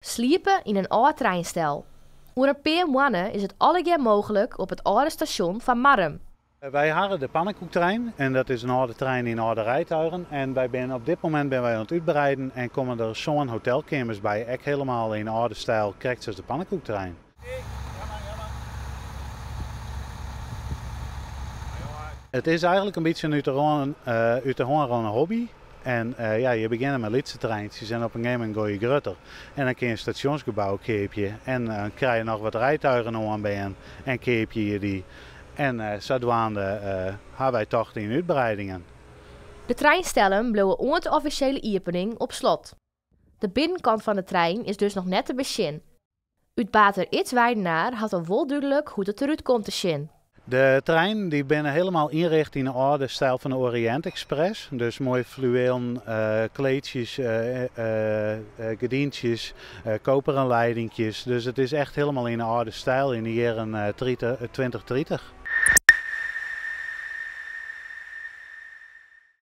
Sliepe yn in âld treinstel. Oer in pear moanne is it allegear mooglik op it âlde stasjon fan Marrum. Wy hawwe de pannenkoektrein en dat is in âlde trein yn âlde rijtuigen. En wy binne op dit momint binne wy oan it útbreiden en komme der sân hotelkeamers by, ek helemaal yn âlde styl, krekt sa as de pannenkoektrein. It is eigenlik in bytsje in út de hân rûne hobby. En ja, je begjinne mei lytse treintsjes en op in gegeven momint gean je grutter. En dan kin je in stasjonsgebou keapje en dan krije je noch wat rijtuigen oanbean en keapje je dy. En sadwaande ha wy tocht yn útbreidingen. De treinstellen bliuwe oant de offisjele iepening op slot. De binnenkant fan de trein is dus noch net te besjen. Utbater Ids Weidenaar hat al wol dúdlik hoe't it derút komt te sjen. De treinen dy binne helemaal ynricht yn de âlde styl fan de Oriïnt Express. Dus moai fluwelen kleedsjes, gerdyntsjes, koperen leidinkjes. Dus it is echt helemaal yn de âlde styl yn de jierren 20, 30.